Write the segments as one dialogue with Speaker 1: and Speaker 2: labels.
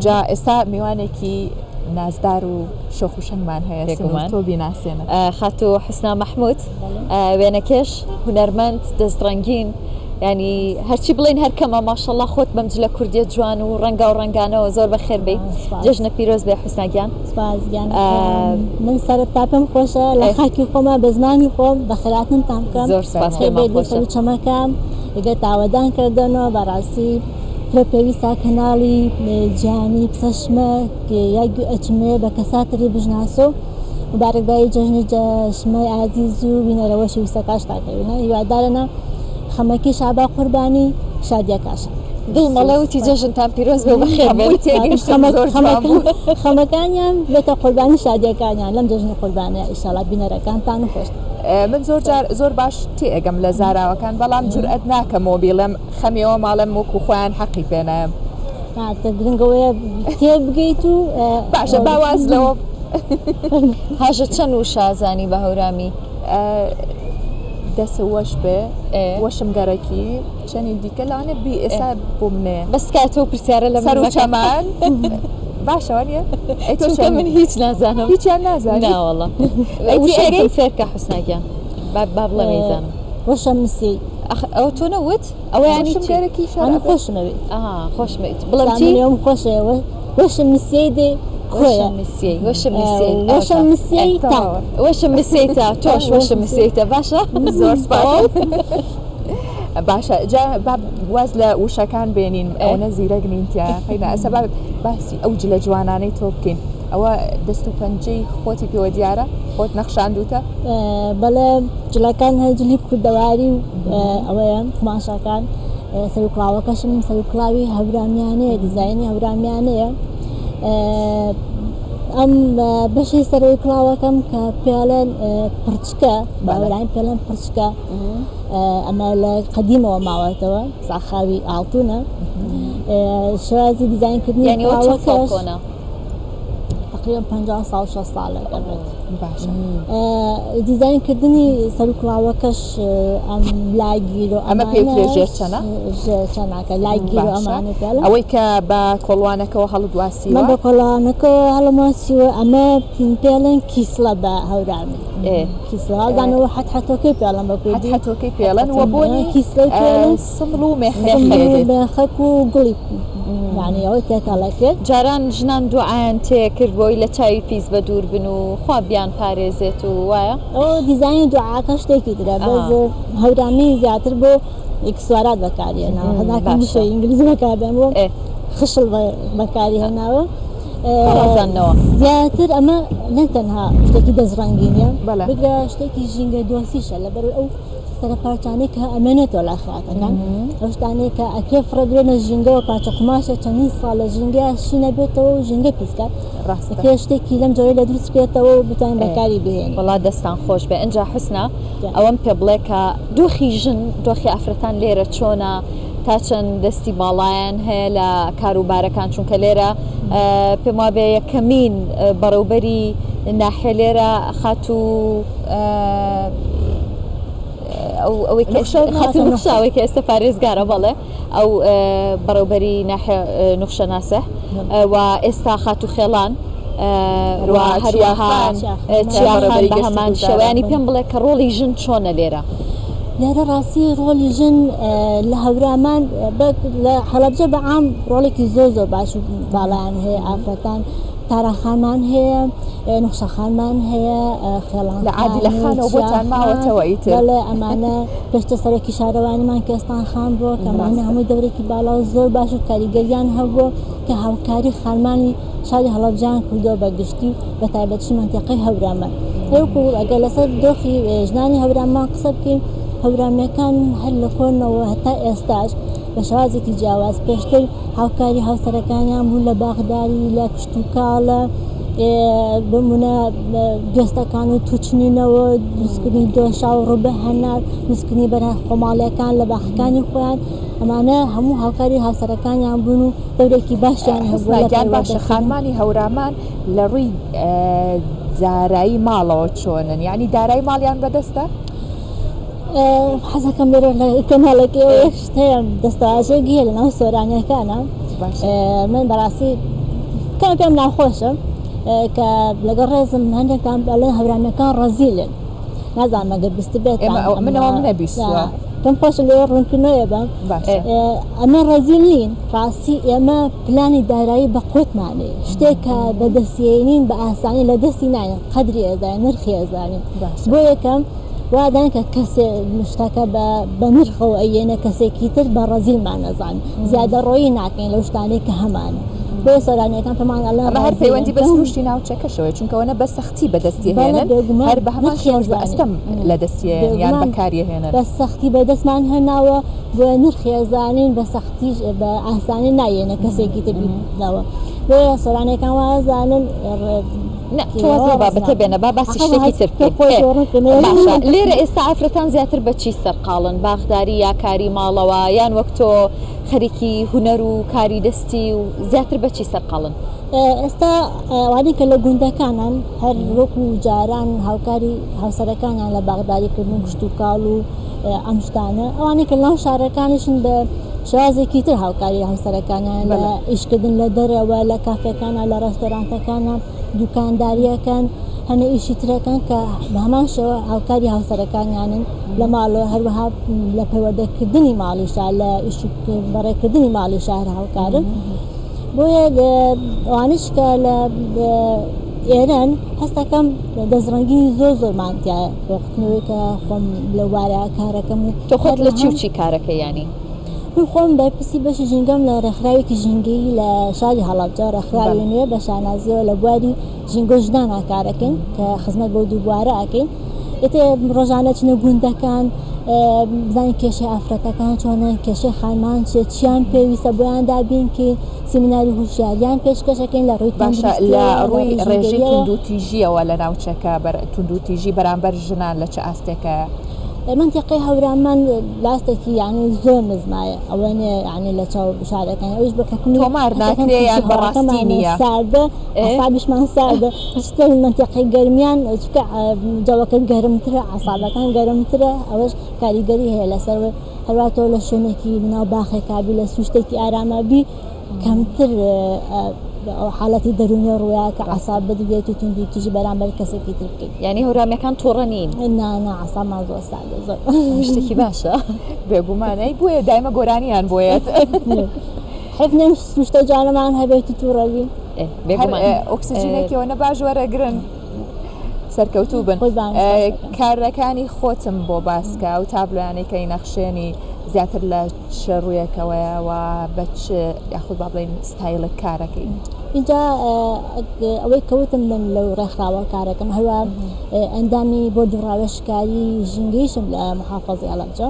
Speaker 1: جا ئێستا میوانێکی نازدار و شۆخ و شەنگمان هەیە
Speaker 2: بێگومان.
Speaker 1: سنوور تۆ بیناسێنە.
Speaker 2: خاتوو حوسنا مەحمود وێنەکێش، هونەرمەند، دەستڕەنگین، یانی هەرچی بڵێین هەر کەمە ماشەڵا خۆت بەم جلە کوردیە جوان و ڕەنگاو ڕەنگانەوە زۆر بەخێر بێی جەژنە پیرۆز بێ حوسنا گیان.
Speaker 3: سپاس گیان من سەرەتا پێم خۆشە لە خاکی خۆما بە زمانی خۆم بەخێرهاتنتان بکەم
Speaker 2: زۆر سپاس
Speaker 3: خێر
Speaker 2: پێمان
Speaker 3: بێت
Speaker 2: خۆشە.
Speaker 3: سەر چەمەکەم لەگەر تاوەدان کردنەوە بەڕاستی فرە پێویستە کەناڵی جیهانی پسەشمە یا گوێ ئەچمێ بە کەساتری بژناسۆ مبارەکبایی جەژنی جەشمەی ئازیز و بینەرەوەشی ویستەکاش تاکەوینە هیوادارەنە خەمەکی شابا قوربانی شادیەکاشە.
Speaker 2: دڵ مەڵێ وتی جەژنتان پیرۆز بێ و بەخێر بێن.
Speaker 1: هەمووی تێگەیشتم زۆر جوان بوو.
Speaker 3: خەمەکانیان بێتە قوربانی شادیەکانیان لەم جەژنی قوربانەیە ئیشەڵا بینەرەکانتان و خۆشتان.
Speaker 1: من زۆر جار زۆر باش تێئەگەم لە زاراوەکان بەڵام جورئەت ناکەمەوە بیڵێم خەمیەوە ماڵێم وەکو خۆیان حەقی پێ نایەم.
Speaker 3: گرنگەوەیە تێبگەیت و
Speaker 1: باشە با واز لەوە
Speaker 2: هاژە چەند وشە ئەزانی بە هەورامی؟
Speaker 1: دەس وەش بێ وەشم گەرەکی چەنی دیکە لەوانێ بی ئێستا بۆم نێ
Speaker 2: بەس تکایە تۆ پرسیارە لە من
Speaker 1: سەر و
Speaker 2: مەکە.
Speaker 1: چەمان باشە وانیە؟ ئەی تۆ
Speaker 2: چونکە
Speaker 1: چەند
Speaker 2: من هیچ نازانم
Speaker 1: هیچیان نازانی؟
Speaker 2: ناوەڵا
Speaker 1: ئەی
Speaker 2: وشەیەکم
Speaker 1: تێئەگەی؟
Speaker 2: فێرکە حوسنا گیان با با بڵێم ئەیزانم.
Speaker 3: وەشم مسی.
Speaker 2: ئەخ ئەوە تۆ نەوت؟ ئەوە یانی
Speaker 1: وەشم
Speaker 2: چی؟
Speaker 1: گەرەکی
Speaker 3: ئەنی
Speaker 1: شەرابێ.
Speaker 3: خۆشمەوێت.
Speaker 2: ئەها خۆشمەویت بڵێم چی؟
Speaker 3: سامنێوم خۆشەوێ وەشم مسیەی دێ کۆیە.
Speaker 2: وەشم مسیەی وەشم مسیەی
Speaker 3: وەشم
Speaker 2: ئەوەتا.
Speaker 3: مسیەی تا.
Speaker 1: تەواوە.
Speaker 2: وەشم مسیەی تا تۆش وەشم مسیەی تا باشە؟
Speaker 1: زۆر سپاس. باشە جا با واز لە وشەکان بێنین ئەوەنە زیرەک نین تیا قەینا ئەسە با باسی ئەو جلە جوانانەی تۆ بکەین ئەوە دەست و پەنجەی خۆتی پێوە دیارە خۆت نەخشاندوتە؟
Speaker 3: بەڵێ جلەکان هەر جلی کوردەواری و ئەوەیە قوماشەکان سەر و کڵاوەکەشم سەر و کڵاوی هەورامیانەیە دیزاینی هەورامیانەیە ئەم بەشی سەرەوەی کڵاوەکەم کە پێڵێن پرچکە باوەرانی پێڵێن پرچکە ئەمە لە قەدیمەوە ماوەتەوە ساخاوی ئاڵتونە شێوازی دیزاینکردنی
Speaker 2: یعنی ئەوە چەند ساڵ
Speaker 3: کڵاوەکەش
Speaker 2: کۆنە؟
Speaker 3: تقریبا 50 ساڵ 60 ساڵێک ئەبێت
Speaker 1: باشە
Speaker 3: دیزاینکردنی سەر و کڵاوەکەش ئەم لاگیر و
Speaker 1: ئەمە پێوترێ ژێر چەنە؟
Speaker 3: ژێر چەناکە لاگیر و
Speaker 1: باشە
Speaker 3: ئەمانە پێڵە
Speaker 1: ئەوەی کە بە کۆڵوانەکەوە
Speaker 3: من
Speaker 1: هەڵتواسیوە
Speaker 3: بە کۆڵانەکەوە هەڵمواسیوە ئەمە پێڵێن کیسڵە بە هەورامی کیسڵە زانەوە حەت حەتۆکەی پێڵێن بە کوردی
Speaker 1: حەتحەتۆکەی پێڵێن وە بۆنی
Speaker 3: کیسڵەی پێڵێن
Speaker 1: سمڵ و مێخەکی
Speaker 3: سمڵ
Speaker 1: لێ
Speaker 3: و
Speaker 1: دێت.
Speaker 3: مێخەک و گوڵی یعنی ئەوەی تێکەڵە کرد.
Speaker 2: جاران ژنان دوعایان تێ کرد بۆی لە چاوی پیس بە دوور بن و خوا بیان پارێزێت و وایە؟
Speaker 3: ئەوە دیزاینی دوعاکە شتێکی ترە بەس هەورامی زیاتر بۆ ئیکسوارات بەکاری هێناوە حەز ناکەم
Speaker 2: باشە.
Speaker 3: وشەی ئینگلیزی بەکار بێنم بۆ خشڵ بەکاری هێناوە.
Speaker 2: ڕازاندنەوە.
Speaker 3: زیاتر ئەمە نەک تەنها شتێکی دەستڕەنگینیە
Speaker 1: بەڵێ.
Speaker 3: بگرە شتێکی ژینگە دۆستیشە لەبەر ئەو سەرە پارچانەی کە ئەمێنێتەوە لای خەیاتەکان ئەو شتانەی کە ئەکرێ فڕێ بدرێنە ژینگەوە پارچە قوماشە چەندین ساڵ لە ژینگەیا شی نەبێتەوە و ژینگە پیس کات
Speaker 1: ڕاستە.
Speaker 3: ئەکرێ شتێکی لەم جۆرەی لێ دروست بکرێتەوە و بتوانین بەکاری بهێنین.
Speaker 2: وەڵا دەستان خۆش بێ ئنجا حوسنا ئەوەم پێ بڵێ کە دۆخی ژن دۆخی ئافرەتان لێرە چۆنە تا چەند دەستی باڵایان هەیە لە کاروبارەکان چونکە لێرە پێم وابێ یەکەمین بەڕێوبەری ناحیە لێرە خاتوو ئەوەی خاتوو نوخشە ئەوەی کە ئێستا پارێزگارە بەڵێ ئەو بەڕێوبەری ناحیە نوخشە ناسح و ئێستا خاتوو خێڵان هەروەها چیاخان بە هەمان شێوە یانی پێم بڵێ کە ڕۆڵی ژن چۆنە لێرە؟
Speaker 3: لێرە ڕاستی ڕۆڵی ژن لە هەورامان لە هەڵەبجە بە عام ڕۆڵێکی زۆر زۆر باش و باڵایان هەیە ئافرەتان تارا خانمان هەیە نوخشە خانمان هەیە خێڵان
Speaker 1: لە عادیلە خانەوە بۆتان ماوەتەوە ئیتر
Speaker 3: بەڵێ ئەمانە پێشتر سەرۆکی شارەوانیمان کێستان خان بووە کە ئەمانە هەمووی دەورێکی باڵا و زۆر باش و کاریگەریان هەبووە کە هاوکاری خانمانی شاری هەڵەبجەیان کردووە بە گشتی و بە تایبەتیش مەنتیقەی هەورامان. وەکو ئەگەر لەسەر دۆخی ژنانی هەورامان قسە بکەین، هەورامییەکان هەر لە کۆنەوە هەتا ئێستاش بە شێوازێکی جیاواز پێشتر هاوکاری هاوسەرەکانیان بوون لە باخداری، لە کشتوکاڵ، بۆ نموونە گوێستەکان و تووچنینەوە، دروستکردنی دۆشاو، ڕووبە هەنار، دروستکردنی بەرهەمە خۆماڵییەکان لە باخەکانی خۆیان، ئەمانە هەموو هاوکاری هاوسەرەکانیان بوون و دەورێکی باشیان هەبووە
Speaker 1: حوسنا
Speaker 3: لە
Speaker 1: گیان باشە
Speaker 3: پەروەردەکردن.
Speaker 1: خانمانی هەورامان لە ڕووی دارایی ماڵەوە چۆنن یعنی دارایی ماڵیان بەدەستە؟
Speaker 3: حەزەکەم لێرە لە کەناڵێکی ئەوە یەک شت هەیە دەستەواژەیەک هەیە لەناو سۆرانیەکانە
Speaker 1: باشە
Speaker 3: من بەڕاستی کەم پێم ناخۆشە کە لەگەڵ ڕێزم هەندێکتان ئەڵێن هەورامیەکان ڕەزیلن نازانم ئەگەر بیستبێتان
Speaker 1: ئێمە ئەو من ئەوەم نەبیستووە.
Speaker 3: پێم خۆشە لێ ڕوونکردنەوەیە بەم
Speaker 1: باشە.
Speaker 3: ئەمە ڕەزیل نین ڕاستی ئێمە پلانی دارایی بە قوتمان هەیە شتێک کە بەدەستێنین بە ئاسانی لە دەستی ناین قەدری ئەزانین نرخی ئەزانین
Speaker 1: باشە.
Speaker 3: بۆ یەکەم وا دان کە کەسێ شتەکە بە بە نرخەوە ئەیێنە کەسێکی تر بە ڕەزیلمان ئەزانن زیادەڕۆیی ناکەین لەو شتانەی کە هەمانە بۆیە سۆرانیەکان پێمان ئەڵێن
Speaker 1: ئەمە هەر
Speaker 3: ڕەزیلن.
Speaker 1: پەیوەندی بە سروشتی ناوچەکەشەوەیە چونکە ئەوەنە بە سەختی بەدەستی
Speaker 3: بەڵێ
Speaker 1: هێنن
Speaker 3: بێگومان
Speaker 1: هەر بە هەمان
Speaker 3: نرخی
Speaker 1: شێوەش بە
Speaker 3: ئەزانین.
Speaker 1: ئەستەم لە دەستی یان
Speaker 3: بێگومان
Speaker 1: بەکاری هێنن.
Speaker 3: بە سەختی بەدەستمان هێناوە بۆیە نرخی ئەزانین بە سەختیش بە ئاسانی نایەنە کەسێکی تر بیدەوە بۆیە سۆرانیەکان وا ئەزانن
Speaker 2: نا تۆ واز لەو بابەتە بێنە با باسی شتێکی تر بکەین. باشە لێرە ئێستا ئافرەتان زیاتر بە چی سەرقاڵن باخداری یا کاری ماڵەوە یان وەک تۆ خەریکی هونەر و کاری دەستی و زیاتر بە چی سەرقاڵن؟
Speaker 3: ئێستا ئەوانەی کە لە گوندەکانن هەر وەکو جاران هاوکاری هاوسەرەکانیان لە باخداریکردن و کشتوکاڵ و ئەم شتانە ئەوانەی کە لەناو شارەکانیشن بە شێوازێکی تر هاوکاری هاوسەرەکانیان لە ئیشکردن لە دەرەوە لە کافێکانە لە ڕێستۆرانتەکانە دوکانداریەکەن هەنە ئیشی ترەکەن کە بە هەمان شێوە هاوکاری هاوسەرەکانیانن لە ماڵەوە هەروەها لە پەروەردەکردنی ماڵیشا لە ئیش بەڕێکردنی ماڵی شار هاوکارن بۆیە ئەوانش کە لە ئێران هەستەکەم دەستڕەنگینی زۆر زۆرمان تایە وەختنەوەی کە خۆم لە وارە کارەکەم و
Speaker 2: تۆ خۆت لە چی و چی کارەکەی ینی؟
Speaker 3: من خۆم بەرپرسی بەشی ژینگەم لە ڕێکخراوێکی ژینگەیی لە شاری هەڵەبجە، ڕێکخراوی نوێ بە شانازیەوە لە بواری ژینگە و ژنانا کارەکەین کە خزمەت بەو دوو بوارە ئەکەین. ئیتر ڕۆژانە چنە گوندەکان بزانین کێشەی ئافرەتەکان چۆنە، کێشەی خانمان چیە، چیان پێویستە بۆیان دابین کەین، سیمیناری هۆشیاریان پێشکەشەکەین لە ڕووی
Speaker 1: باشە لە
Speaker 3: تەندروستیەوە، لە
Speaker 1: ڕووی
Speaker 3: ڕووی
Speaker 1: ڕێژەی
Speaker 3: ژینگەییەوە.
Speaker 1: توندوتیژیەوە لە ناوچەکە بەر توندوتیژی بەرامبەر ژنان لە چ ئاستێکایە؟
Speaker 3: مەنتیقەی هەورامان لاستێکی یانی زۆر نزمایە ئەوە نیە یانی لە چاو شارەکان ئەویش بە حکومی
Speaker 1: تۆمار
Speaker 3: هەستەکەم
Speaker 1: ناکرێ یان بە ڕاستی
Speaker 3: کەشوهەواکەمان
Speaker 1: نییە؟
Speaker 3: ساردە عەسابیشمان ساردە چتە مەنتیقەی گەرمیان چونکە جەوەکە گەرمترە عەسابەکان گەرمترە ئەوەش کاریگەری هەیە لەسەر هەروا تۆ لە شوێنێکی ناو باخێکا بی لە سروشتێکی ئاراما بی کەمتر ئەو حالەتی دەروونیە ڕوویا کە عەساب بدرێت و توندوتیژی بەرامبەر کەسێکی تر بکەیت.
Speaker 2: یانی هەورامیەکان توڕە نین؟
Speaker 3: نا نا عەسابمان زۆر ساردە زۆر.
Speaker 2: شتێکی باشە.
Speaker 1: بێگومان ئەی بۆیە دایمە گۆرانیان بۆیەت.
Speaker 3: حەیف نیە ئەم سروشتە جوانەمان هەبێت و توڕە بین.
Speaker 2: بێگومان
Speaker 1: ئۆکسجینێکی ئەوەنە باش وەرەگرن. سەرکەوتوو بن. کارەکانی خۆتم بۆ باسکە ئەو تابلۆیانەی کە نەخشێنی زیاتر لە چ ڕوویەکەوەیە و بە چ یاخود با بڵێین ستایلێک کارەکەی؟
Speaker 3: ئینجا ئەوەی کەوتم من لەو ڕێکخراوە کارەکەم هەروە ئەندامی بۆردی ڕاوێژکاری ژینگەیشم لە محافەزەی هەڵەبجە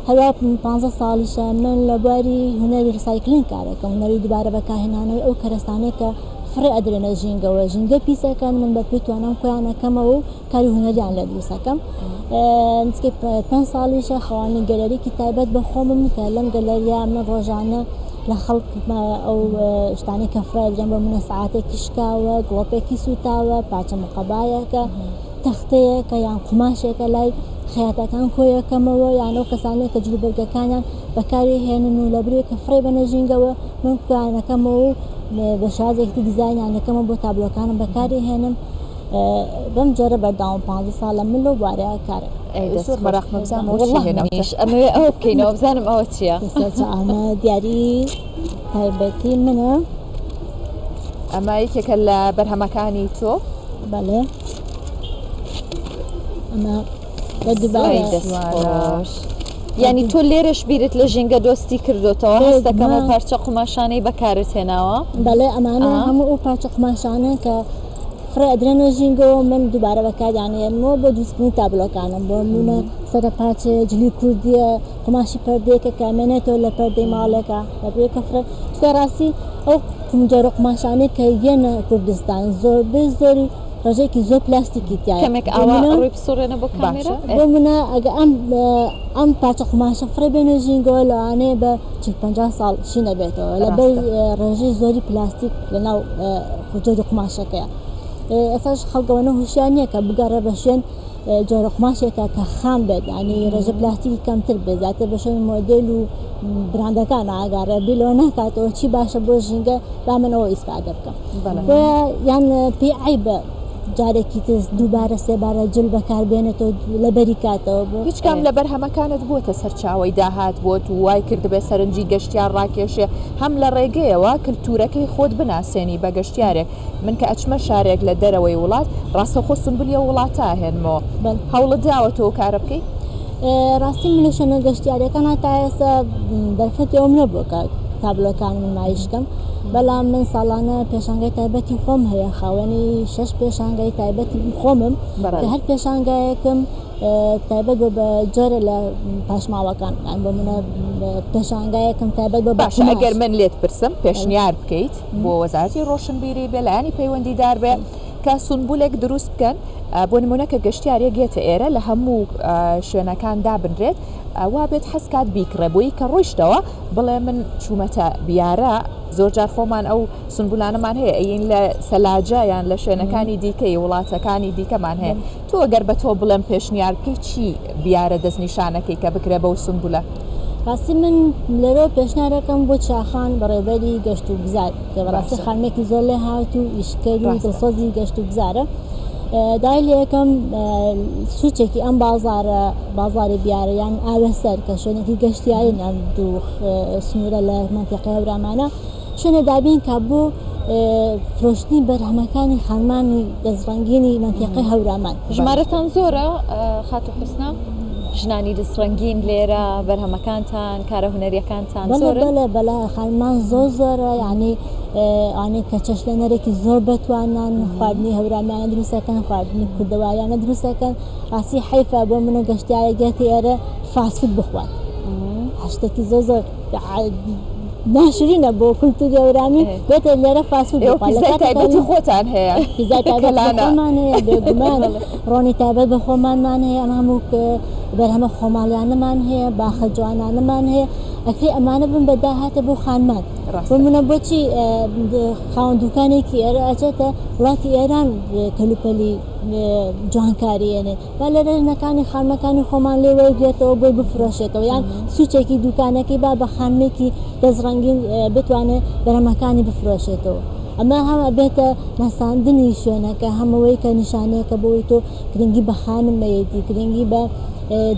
Speaker 3: هەروە 15 ساڵیشە من لە بواری هونەری recycling کارەکەم هونەری دووبارە بەکارهێنانەوەی ئەو کەرەستانەی کە فڕێ ئەدرێنە ژینگەوە ژینگە پیسەکەن من بە پێی توانام کۆیان ئەکەمەوە و کاری هونەریان لێ دروست ئەکەم نزیکەی پێنج ساڵیشە خاوەنی گەلەریکی تایبەت بە خۆمم کە لەم گەلەریە من ڕۆژانە لە خەڵک ئەو شتانەی کە فڕێ ئەدرێن بۆ منە سەعاتێکی شکاوە گڵۆپێکی سووتاوە پارچە مقەبایەکە تەختەیەکە یان قوماشێکە لای خەیاتەکان کۆیەکەمەوە یان ئەو کەسانەی کە جلوبەرگەکانیان بەکاری هێنن و لەبرێ کە فڕێ بەنە ژینگەوە من کۆیانەکەمەوە و بە شێوازێکی تر دیزاینیان دەکەمەوە بۆ تابلۆکانم بەکاری هێنم بەم جۆرە بەردەوام 15 ساڵە من لەو بوارەیە کارە
Speaker 1: زۆر مەراقمە بزانم ئەوە چی هێناوتە.
Speaker 2: منیش ئەمەوێ ئەوە بکەینەوە بزانم ئەوە چییە.
Speaker 3: ئەمە دیاری تایبەتی منە.
Speaker 1: ئەمە یەکێکە لە بەرهەمەکانی تۆ.
Speaker 3: بەڵێ ئەمە بە دووبارە
Speaker 2: دەستخۆش. یعنی تۆ لێرەش بیرت لە ژینگە دۆستی کردوتەوە هەستەکەم و پارچە قوماشانەی بەکارت هێناوە
Speaker 3: بەڵێ ئەمانە هەموو ئەو پارچە قوماشانە کە فڕێ ئەدرێنە ژینگەوە من دووبارە بەکاریان هێنمەوە بۆ دروستکردنی تابلۆکانم بۆ نمونە سەرە پارچەیە جلی کوردیە قوماشی پەردەیەکە کە ئەمێنێتەوە لە پەردەی ماڵێکە لەبەرئەوەی کە فڕێ چونکە ڕاستی ئەو جۆرە قوماشانەی کە یەنە کوردستان زۆربەی زۆری ڕێژەیەکی زۆر پلاستیکی تایە
Speaker 2: کەمێک ئاوا ڕووی بسوڕێنە بۆ کامێرا
Speaker 3: بۆ منە ئەگە ئەم ئەم پارچە قوماشە فڕێ بێنە ژینگەوە لەوانەیە بە 40 50 ساڵ شی نەبێتەوە لەبەر ڕێژەی زۆری پلاستیک لەناو جۆری قوماشەکەیە ئێستاش خەڵک ئەوەنە هوشیار نییە کە بگەڕێ بە شوێن جۆرە قوماشێکە کە خام بێت یانی ڕێژە پلاستیکی کەمتر بێت زیاتر بە شوێن مۆدێل و براندەکان ئاگاڕێ بیر لەوە ناکاتەوە چی باشە بۆ ژینگە با من ئەوە ئیسفادە بکەم بۆیە یان پێی عەیبە جارێکی تر دووبارە سێبارە جل بەکار بێنێتەوە لەبەری کاتەوە بۆ
Speaker 1: هیچ کام لە بەرهەمەکانت بووەتە سەرچاوەی داهات بۆت و وای کردبێ سەرنجی گەشتیار ڕاکێشێ هەم لە ڕێگەیەوە کلتورەکەی خۆت بناسێنی بە گەشتیارێک من کە ئەچمە شارێک لە دەرەوەی وڵات ڕاستەوخۆ سونبلی ئەو وڵاتە ئەهێنمەوە. هەوڵت داوە تۆ ئەو کارە بکەی؟
Speaker 3: ڕاستی من لە شوێنە گەشتیاریەکانا تا ئێستا دەرفەتی ئەوم نەبووە کە تابلۆکانم نمایش کەم بەڵام من ساڵانە پێشانگای تایبەتی خۆم هەیە خاوەنی شەش پێشانگای تایبەتی خۆمم کە هەر پێشانگایەکم تایبەت بۆ بە جۆرە لە پاشماوەکان یان بۆ منە پێشانگایەکم تایبەت بۆ
Speaker 1: باشە ئەگەر من لێت پرسم پێشنیار بکەیت بۆ وەزارەتی ڕۆشنبیری بێ لایەنی پەیوەندیدار بێ کە سونبولێک دروست بکەن بۆ نمونە کە گەشتیارێک یەتە ئێرە لە هەموو شوێنەکان دابنرێت وا بێت حەز کات بیکڕێ بۆی کە ڕۆیشتەوە بڵێ من چوومەتە بیارە زۆر جار خۆمان ئەو سونبولانەمان هەیە ئەین لە سەلاجە یان لە شوێنەکانی دیکەی وڵاتەکانی دیکەمان هەیە تۆ گەر بە تۆ بڵێم پێشنیار بکەی چی بیارە دەستنیشانەکەی کە بکرێ بەو سونبولە؟
Speaker 3: ڕاستی من لەرەوە پێشنیارەکەم بۆ چیاخان بەڕێوبەری گەشت و گوزار کە بەڕاستی خانمێکی زۆر لێهاتوو ئیشکەر و دڵسۆزی گەشت و گوزارە داوای لێ ئەکەم سوچێکی ئەم بازارە بازاری بیارە یان ئاوێسەر کە شوێنێکی گەشتیارین ئەم دوو سنوورە لە مەنتیقەی هەورامانە شوێنە دابین کا بۆ فرۆشتنی بەرهەمەکانی خانمانی دەستڕەنگینی مەنتیقەی هەورامان.
Speaker 2: ژمارەتان زۆرە خاتوو حوسنا؟ ژنانی دەستڕەنگین لێرە بەرهەمەکانتان کارە هونەریەکانتان زۆرن؟
Speaker 3: بەڵێ بەڵێ خانمان زۆر زۆرە یعنی ئەوانەی کە چەشلەنەرێکی زۆر بەتوانان خواردنی هەورامیانە دروستەکەن خواردنی کوردەواریانە دروستەکەن ڕاستی حەیفە بۆ منە گەشتیارێک دێتە ئێرە فاست فود بخوات شتێکی زۆر زۆر ناشرینە بۆ کولتوری هەورامی بێتە لێرە فاست فود
Speaker 1: ئێوە پیزای تایبەتی خۆتان هەیە
Speaker 3: پیزای تایبەت بە خۆمان هەیە بێگومان ڕۆنی تایبەت بە خۆمانمان هەیە ئەمە هەموو بەرهەمە خۆماڵیانەمان هەیە باخە جوانانەمان هەیە ئەکرێ ئەمانە بن بە داهاتە بۆ خانمان بۆ منە بۆچی خاوەن دوکانێکی ئێرە ئەچێتە وڵاتی ئێران کەلوپەلی جوانکاری ئێنێ با لێرە ژنەکانی خانمەکانی خۆمان لێ وەرگرێتەوە بۆی بفرۆشێتەوە یان سوچێکی دوکانەکەی با بە خانمێکی دەستڕەنگین بتوانێت بەرهەمەکانی بفرۆشێتەوە ئەمە هەم ئەبێتە ناساندنی شوێنەکە هەمەوەی کە نیشانەیەکە بۆی تۆ گرنگی بە خانم مەیەتی گرنگی بە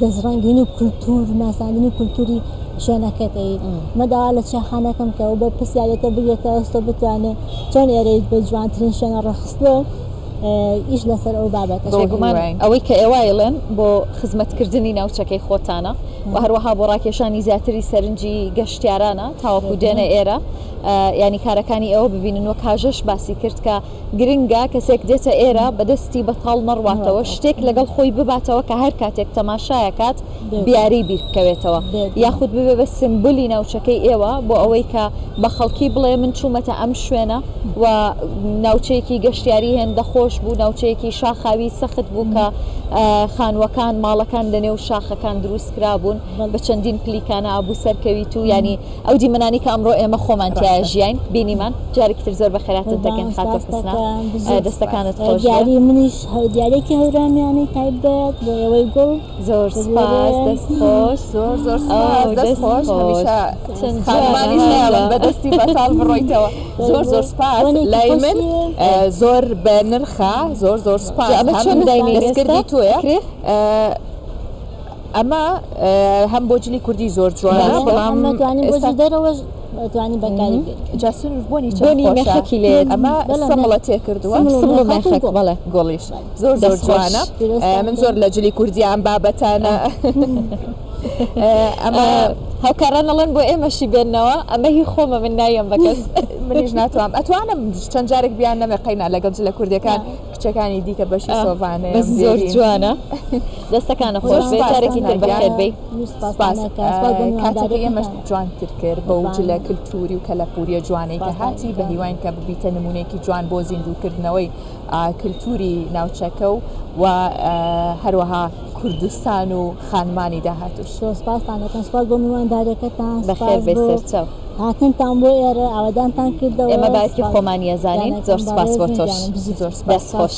Speaker 3: دەستڕەنگین و کولتور ناساندنی کولتوری شوێنەکەت ئەی مە داوا لە چیاخانەکەم کە ئەو بەرپرسیارێتە بگرێتە ئەستۆ بتوانێت چۆن ئێرەی بە جوانترین شوێنە ڕێکخستووە ئیش لەسەر ئەو بابەتە.
Speaker 2: بێگومان ئەوەی کە ئێوە ئەیڵێن بۆ خزمەتکردنی ناوچەکەی خۆتانە و هەروەها بۆ ڕاکێشانی زیاتری سەرنجی گەشتیارانە تاوەکو دێنە ئێرە ینی کارەکانی ئێوە ببینن وەک هاژەش باسی کرد کە گرنگە کەسێک دێتە ئێرە بەدەستی بەتاڵ نەڕواتەوە شتێک لەگەڵ خۆی بباتەوە کە هەر کاتێک تەماشایەکات بیارەی بیر بکەوێتەوە یاخود ببێ بە سمبولی ناوچەکەی ئێوە بۆ ئەوەی کە بە خەڵکی بڵێ من چوومەتە ئەم شوێنە و ناوچەیەکی گەشتیاری هێندە خۆش بوو ناوچەیەکی شاخاوی سەخت بوو کە خانووەکان ماڵەکان لە نێو شاخەکان دروست کرابوون بە چەندین پلیکانە ئابوو سەرکەویت و ینی ئەو دیمەنانی کە ئەمڕۆ ئێمە خۆمان تیایا ژیاین بینیمان جارێکی تر زۆر بەخێراتت دەکەین خاتوو حوسنا دەستەکانت خۆش بێ.
Speaker 3: دیاری منیش دیارێکی هەورامیانەی تایبەت بۆ ئێوەی گوڵ.
Speaker 2: زۆر سپاس دەست خۆش.
Speaker 1: زۆر زۆر سپاس دەست خۆش هەمیشە خانمانیش نایەڵن بە دەستی بەتاڵ بڕۆیتەوە زۆر زۆر سپاس لای من زۆر بە نرخە زۆر زۆر سپاس
Speaker 2: ئەمە چۆن داینەی
Speaker 1: دەستکردی تۆیە ئەمە هەم بۆ جلی کوردی زۆر جوانە بەڵام
Speaker 3: ئێستا دەرەوەش توانی بەکاری
Speaker 1: جا سنوور بۆنی چەند
Speaker 2: بۆنی
Speaker 1: خۆشە
Speaker 2: مێخەکی لێ
Speaker 1: ئەمە سمڵە تێ کردووە
Speaker 2: سمڵ و مێخەک بەڵێ
Speaker 1: گوڵیش زۆر زۆر جوانە من زۆر لە جلی کوردی ئەم بابەتانە ئەمە
Speaker 2: هاوکاران ئەڵێن بۆ ئێمەشی بێنەوە ئەمە هی خۆمە من نایەم بە کەس
Speaker 1: منیش ناتوانم ئەتوانم چەند جارێک بیان نەمێ قەینا لەگەڵ جلە کوردیەکان کچەکانی دیکە بەشی سۆڤانەیە
Speaker 2: بەس زۆر جوانە دەستەکانە خۆش بێ جارێکی تر بەخێر بێی.
Speaker 1: سپاس کاتەکەی ئێمەش جوانتر کرد بەو جلە کلتوری و کەلەپوریە جوانەی کە هاتی بە هیواین کە ببیتە نمونەیەکی جوان بۆ زیندووکردنەوەی کلتوری ناوچەکە و و هەروەها کوردستان و خانمانی داهاتوش.
Speaker 3: زۆر سپاستان دەکەم سپاس بۆ میوانداریەکەتان
Speaker 2: بەخێر
Speaker 3: سپاس
Speaker 2: بێی
Speaker 3: بۆ
Speaker 2: سەرچاو.
Speaker 3: هاتنتان بۆ ئێرە ئاوەدانتان کردەوە
Speaker 2: ئێمە باوکی
Speaker 3: سپاس
Speaker 2: خۆمانی ئەزانین
Speaker 3: گیانەکەم
Speaker 2: زۆر سپاس بۆ
Speaker 3: بەڕێزن
Speaker 2: تۆش
Speaker 3: گیانم بژیت
Speaker 1: زۆر سپاس.
Speaker 2: دەست خۆش.